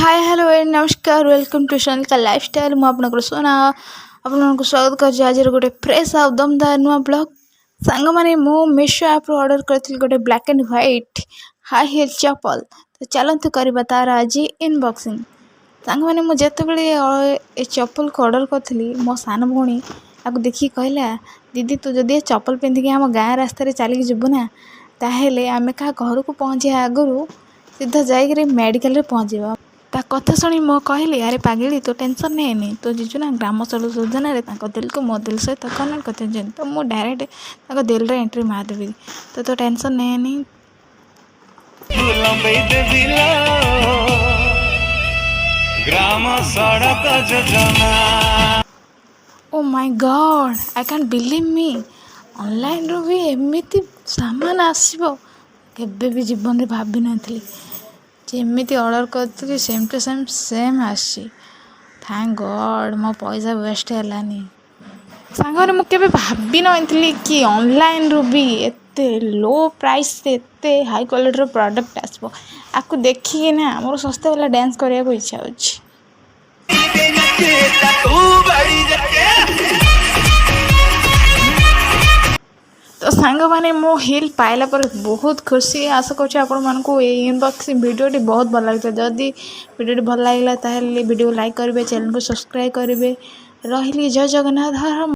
ହାଏ, hello, ନମସ୍କାର, welcome to Sonalika lifestyle. ମୁଁ ଆପଣଙ୍କର ସୋନା, ଆପଣମାନଙ୍କୁ ସ୍ୱାଗତ କରୁଛି ଆଜିର ଗୋଟେ ଫ୍ରେଶ୍ ଆଉ ଦମଦାର ନୂଆ ବ୍ଲଗ୍। ସାଙ୍ଗମାନେ, ମୁଁ ମିଶୋ ଆପ୍ରୁ ଅର୍ଡ଼ର କରିଥିଲି ଗୋଟେ black and white high heel ଚପଲ। ତ ଚାଲନ୍ତୁ କରିବା ତାର ଆଜି ଅନବକ୍ସିଂ। ସାଙ୍ଗମାନେ, ମୁଁ ଯେତେବେଳେ ଏ ଚପଲକୁ ଅର୍ଡ଼ର କରିଥିଲି, ମୋ ସାନ ଭଉଣୀ ତାକୁ ଦେଖିକି କହିଲା, "ଦିଦି, ତୁ ଯଦି ଏ ଚପଲ ପିନ୍ଧିକି ଆମ ଗାଁ ରାସ୍ତାରେ ଚାଲିକି ଯିବୁ ନା, ତାହେଲେ ଆମେ କାହା ଘରକୁ ପହଞ୍ଚିବା ଆଗରୁ ସିଧା ଯାଇକିରି ମେଡ଼ିକାଲରେ ପହଞ୍ଚିବା।" ତା କଥା ଶୁଣି ମୁଁ କହିଲି, "ଆରେ ପାଗିଳି, ତୁ ଟେନସନ୍ ନେନି। ତୋ ଜିଜୁ ନା ଗ୍ରାମ ସଡ଼କ ଯୋଜନାରେ ତାଙ୍କ ଦିଲକୁ ମୋ ଦିଲ ସହିତ କନେକ୍ଟ କରିଦେଇଛନ୍ତି। ତ ମୁଁ ଡାଇରେକ୍ଟ ତାଙ୍କ ଦିଲରେ ଏଣ୍ଟ୍ରି ମାରିଦେବି, ତ ତୁ ଟେନସନ୍ ନେନି।" ଲମ୍ବେଇ ଦେବି ଲୋ ଗ୍ରାମ ସଡ଼କ ଯୋଜନା। ଓ ମାଇ ଗଡ଼୍, I କାଣ୍ଟ ବିଲିଭ୍ ମି। ଅନଲାଇନ୍ରୁ ବି ଏମିତି ସାମାନ ଆସିବ, କେବେ ବି ଜୀବନରେ ଭାବିନଥିଲି। ଯେମିତି ଅର୍ଡ଼ର କରିଥିଲି, ସେମ୍ ଟୁ ସେମ୍ ସେମ୍ ଆସିଛି। Thank ଗଡ଼୍, ମୋ ପଇସା ୱେଷ୍ଟ ହେଲାନି। ସାଙ୍ଗମାନେ, ମୁଁ କେବେ ଭାବିନଥିଲି କି ଅନଲାଇନ୍ରୁ ବି ଏତେ ଲୋ ପ୍ରାଇସ୍, ଏତେ ହାଇ କ୍ୱାଲିଟିର ପ୍ରଡ଼କ୍ଟ ଆସିବ। ଆକୁ ଦେଖିକି ନା ମୋର ଶସ୍ତା ବାଲା ଡ୍ୟାନ୍ସ କରିବାକୁ ଇଚ୍ଛା ହେଉଛି। ତୁ ବାଡ଼ି ଯାକେ। ତ ସାଙ୍ଗମାନେ, ମୁଁ ହିଲ୍ ପାଇଲା ପରେ ବହୁତ ଖୁସି। ଆଶା କରୁଛି ଆପଣମାନଙ୍କୁ ଏଇ ଅନବକ୍ସିଂ ଭିଡ଼ିଓଟି ବହୁତ ଭଲ ଲାଗିଥିଲା। ଯଦି ଭିଡ଼ିଓଟି ଭଲ ଲାଗିଲା, ତାହେଲେ ଭିଡ଼ିଓ ଲାଇକ୍ କରିବେ, ଚ୍ୟାନେଲକୁ ସବସ୍କ୍ରାଇବ୍ କରିବେ। ରହିଲି, ଜୟ ଜଗନ୍ନାଥ, ହର ହର।